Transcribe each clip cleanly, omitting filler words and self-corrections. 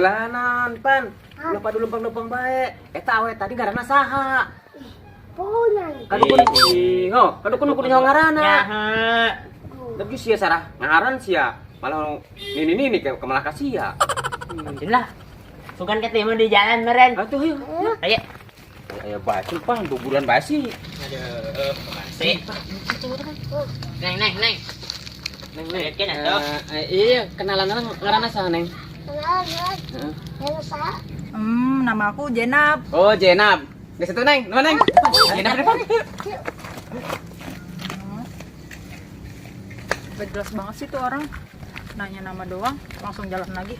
Heulanan, Pan. Ulah padu lempang-lempang bae. Eta awewe tadi ngaranna saha? Pokoknya. Kadukun ih, ho, kadukun kudu nyaho ngaranna. Nyaho. Tapi sia sarah ngaran sia. Malah nini nini ke malah ka sia. Lah. Bukan ketemu di jalan meren. Atuh ayo. Ayo. Aya basi pan, buburan basi. Aduh, masih. Neng, neng, neng. Neng, neng. Lihat kan, atuh. Iya, kenalan ngaranna saha, Neng? Kenalan, kenalan. Heeh. Yang sa. Nama aku Jenab. Oh, Jenab. Geus atuh, Neng. Nuhun, Neng. Jenab depan. Gak jelas banget sih tuh orang. Nanya nama doang, langsung jalan lagi.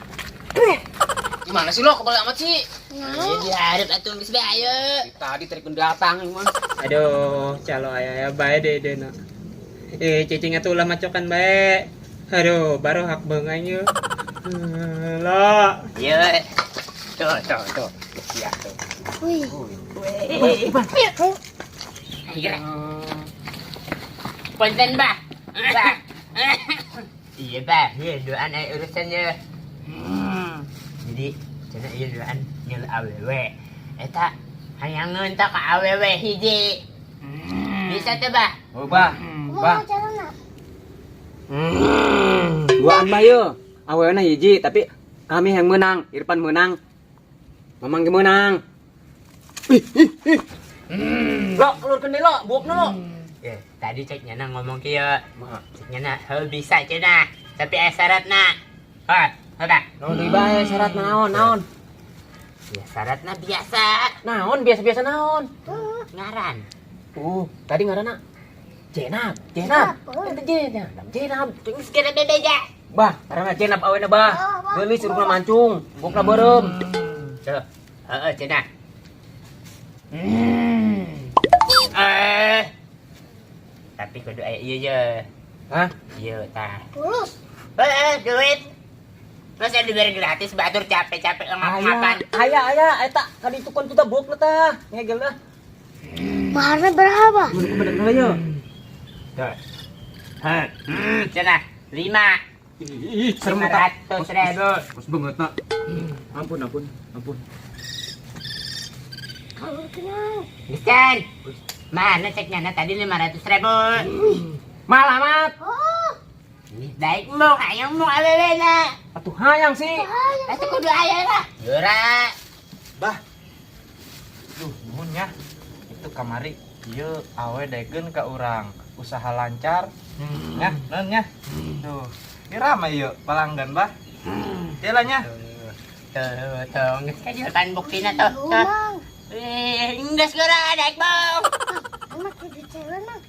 Gimana sih lo, kebal amat sih? Iya, diharap atuh geus bae ayo. Tadi tarik pendatang emang. Aduh, calo aya bae deh deh na. Cicing atuh ulah macokan bae. Aduh, baru hak beungang ye. Lo. Iya. Tuh, tuh, tuh. Iya tuh. Wih. Wih. Kira. Punten, Bah. Bah. Iya, Bah. Iya, duaan aya urusannya. Jadi, cenah ieu duaan nyeul awewe. Eta hayangeun tah ka awewe hiji. Bisa teh, Bah? Oh, Bah. Bah. Kumaha carana? Duaan bah ye. Awewena hiji, tapi kami yang menang, Irfan menang. Mamang ge menang. Ih, ih, ih. Lo, keluarkeun deui lo, buukna lo. Ya, tadi cek nyana ngomong kieu. Cek nyana heuh bisa cenah, tapi aya syaratna. Hah, heuh. Naon deui bae syarat naon, naon? Ya syaratna biasa. Naon biasa-biasa naon? Ngaran. Tadi ngaranna Jenab, Jenab. Ente Jenab, Jenab. Geus kira bebeja. Bah, ngaranna Jenab awena bah. Geulis irungna mancung, buukna beureum. Tuh, heeh cenah. Tapi kudu aya ieu ye. Hah? Ieu tah. Tulus. Heeh, duit. Masa diberi gratis batur capek-capek ngap-ngapan. Aya, aya, eta kaditu kan tuh buukna tah. Ngegel dah. Maharnya berapa? Mun bener ye. Tuh. Hah, cenah 5. Ih, serem tak. 500.000. Mas banget nak. Ampun, ampun, ampun. Kalau kenal. Geus. Mana cek nyana tadi 500.000. Malah mat. Oh, Baik mau hayang mau awewe na. Atuh hayang sih. Atuh kudu aya lah. Geura. Bah. Duh, nuhun ya. Itu kamari ieu awe daekeun ka urang. Usaha lancar. Ya, nuhun nya. Tuh. Ini ramai ieu pelanggan, Bah. Jalan nya. Tuh, tuh, geus kajutan buktina tuh. tuh, Tuh. Mang. Eh, geus geura daek bong. Anak kudu cewek, Mang.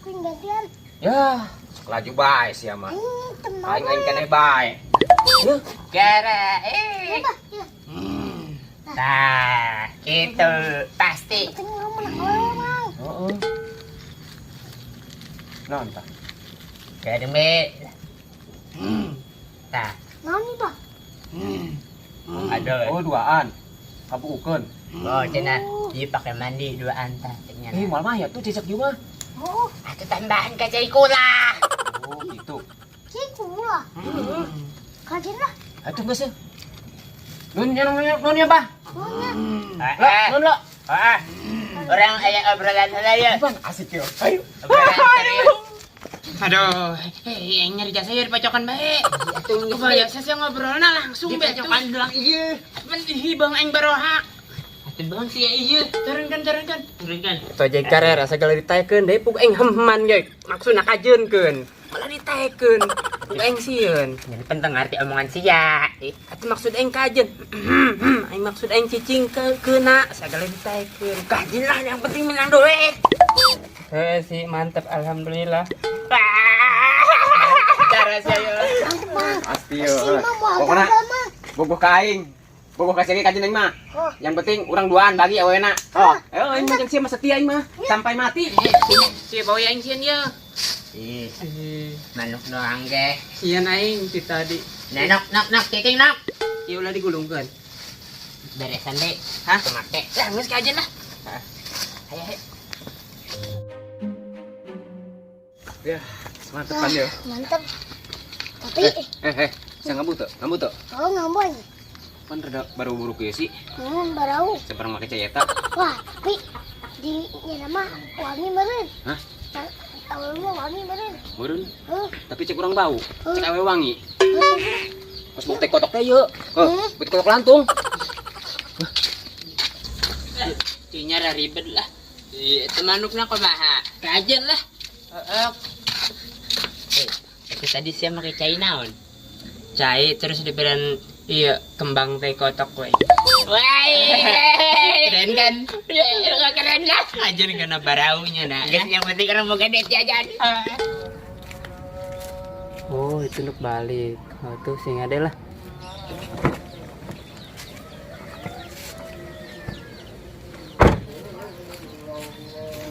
Kuing gantian. Ya, sok laju bae sia mah. Ini teman. Aing aing keneh bae. Geura, eh. Bah, ya. Nah, gitu pasti. Penting orang menang awewe, Mang. Heeh. Naon tah? Geura be. Tah. Naon nih, Bah? Aduh. Oh, duaan. Kabuukeun. Oh, cenah, ieu pake mandi duaan tah cenah. Eh, moal mah ya tuh cicak juga. Oh, Atuh tambahan ka cai kula. Oh, gitu. ciku lah. Kajian lah. Atuh geus ya. Nun ya nun nun ya, Bah. Nuhun Lo, nun lo. Ah. Orang aya obrolan heula ye. Pan asik yo. Ayo. Obrolan serius. Aduh, aing nyari jasa ya dipacokan bae. Atuh geus Kebayang saya ngobrolna langsung bae tuh. dipacokan doang ieu. Pan ih bang aing barohak. Atuh bang sia ieu. Turunkan, turunkan. Turunkan. Tojek karer asa segala ditaekeun deui puk aing hemman ge. Maksudna kajeunkeun. Malah ditaekeun. Puk aing sieun. Jadi penting ngerti omongan sia. Eh, atuh maksud aing kajeun. Aing maksud aing cicing ke keuna segala ditaekeun. Kajeun lah yang penting menang duit. Heuh sih mantep alhamdulillah. Cara saya. Mantep, Mang. Pasti yo. Si Mang mau Pokona gagal, Mang. bogoh ka aing. Bogoh ka sia kajeun aing mah. Oh. Yang penting urang duaan bagi awena. Oh, ayo aing mah jeung sia mah setia aing mah sampai mati. Sia bawa aing sieun ye. Ih, manuk doang ge. Sieun aing ti tadi. Nah, nok nok nok cicing nok. Ieu ulah digulungkeun. Beresan deh. Hah? Make. Lah geus kajeun lah. Ayo, ayo. Ya, mantep kan yo. Mantep. Tapi, Eh, eh, saya ngambu tuh, ngambu tuh. oh, ngambon. Pan rada baru buruk ya sih. Barau. Seberang make cai eta. Wah, tapi di nya mah wangi meureun. Hah? Awewe mah wangi meureun. Meureun. Heuh. Tapi cek urang bau. Cek awewe wangi. Pas bau teh kotok teh yeuh. Heuh, bau kotok lantung. Tinya ribet lah. Itu manukna kumaha? Kajen lah. Heeh. Itu tadi sia make cai naon? Cai terus diberian iya kembang teh kotok we. Wah, keren kan? Ya, keren lah. Aja karena baraunya nah. Yang penting orang mau gede jajan. Oh, itu untuk balik. Oh, itu sing ada lah.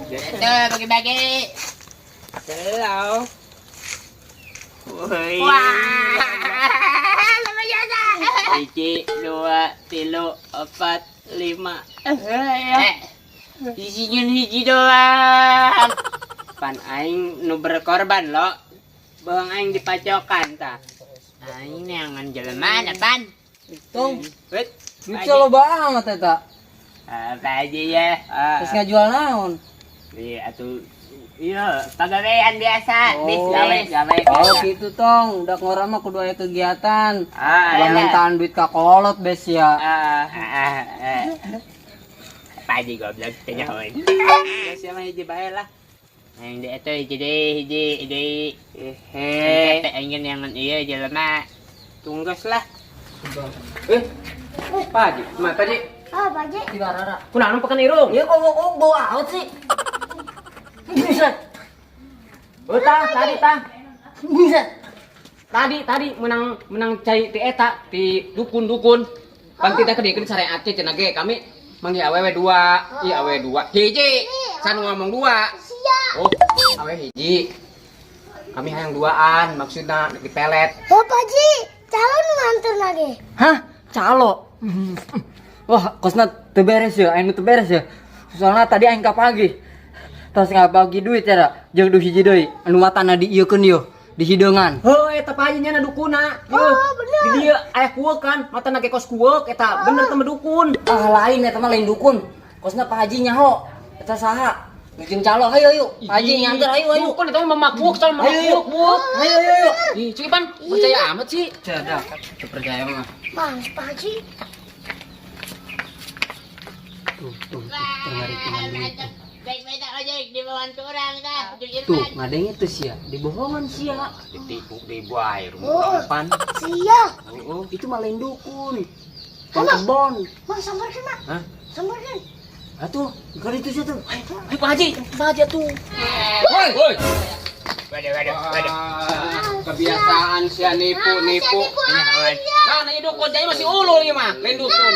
Itu bagi-bagi. Hello. Wah, sama biasa. 1, 2, 3, 4, 5. Isinya hiji doang. Pan aing nu berkorban lo. Bohong aing dipacokan ta. Aing neangan jelema pan. Tong, Wait. itu loba amat eta. Apa aja ya? Terus ngajual naon? Iya atuh. Iya, pagawean biasa, Oh. bisnis. Gawe, Oh gitu tong, udah ngorang mah kudu aya kegiatan. Ah, Ulah iya. mintaan duit ka kolot bes ya. Pak Haji goblok teh nyahoan. Ya siapa hiji bae lah. Yang di eta hiji deui, hiji deui. Ehe. Teh ingin yang ieu jelema. Tunggas lah. Pak Haji, mah Pak Haji. Ah, Pak Haji. Di barara. Kunaon pekan irung? Ieu kok kok bawa out sih? Buset. Oh, tah, tadi tah. Buset. Tadi menang cai ti eta ti dukun-dukun. Pan kita kediekeun syariat cenah ge kami manggil awewe dua, ieu awewe dua. Hiji, san ngomong dua. Sia. Oh, awewe hiji. Kami hayang duaan maksudna di pelet. Oh, Pak Haji, calon nganter lagi. Hah? Calo. Wah, kosna teu beres ya, aing teu beres ya. Soalnya tadi aing ka pagi. Terus ngabagi duit ya, jeung duh hiji deui. Anu matana diieukeun yeuh, di hideungan. Heuh, eta Pak Haji nya dukuna. Oh, bener. Di dieu aya kueuk kan, matana ge kos kueuk eta bener teh dukun. Ah lain eta mah lain dukun. Kosna Pak Haji nyaho. Eta saha? Jeung calo, ayo ayo. Pak Haji nganter ayo ayo. Dukun eta mah mama kueuk, soal mama Ayo, ayo. kueuk, kueuk. Ayo ayo ayo. Ih, cuy pan, percaya amat sih. Cedak, teu percaya mah. Mas, Pak Haji. Tuh, tuh, tuh, pengarikan duit tuh. Baik-baik tak ojek di bawaan ke orang tah. Tuh, ngadengnya tuh sia, dibohongan sia. Ditipu di buai Oh. rumah pan. Sia. Oh, Itu mah lain dukun. Tukang kebon. Mang sambarkeun, Mak. Hah? Sambarkeun. Atuh, bukan itu sia tuh. Ayo Pak Haji, Pak Haji tuh. Woi, woi. Waduh, waduh, waduh. Kebiasaan sia nipu-nipu. Nah, nanya dukun, jadi masih ulul ieu mah, lain dukun.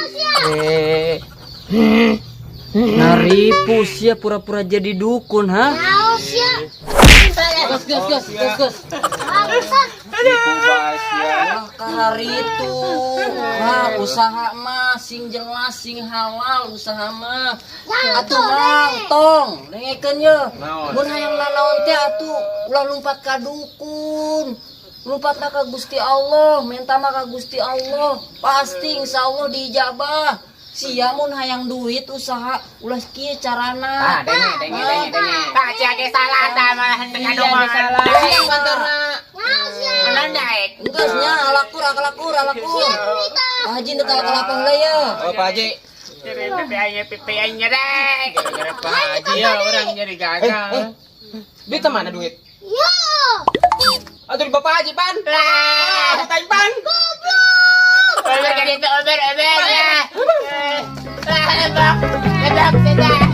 Naripu sia pura-pura jadi dukun, ha? Naon sia? Gas gas gas gas gas. Bangsat. Nipu bae sia. Wah, kahari itu. Wah, usaha mah sing jelas sing halal usaha mah. Atuh mang tong, dengekeun ye. Mun hayang nanaon teh atuh ulah lumpat ka dukun. Lumpatna ka Gusti Allah, minta mah ka Gusti Allah. Pasti insyaallah diijabah. Sia mun hayang duit usaha ulah kieu carana. Ah, denge denge denge denge. Pak Haji age salah tah malah teu kadongan. Salah mantarna. Naon sia? Menon daek. Enggeus nya alakur alakur alakur. Pak Haji nu kalak-kalak heula ye. Oh, Pak Haji. PPI-nya dek. Gara-gara Pak Haji ya orang jadi gagal. Duit mana duit? Yo. Atuh di Bapak Haji pan. Lah, tanya pan. Ober ka dito, ober, ober. Lah, lebok, lebok, tidak.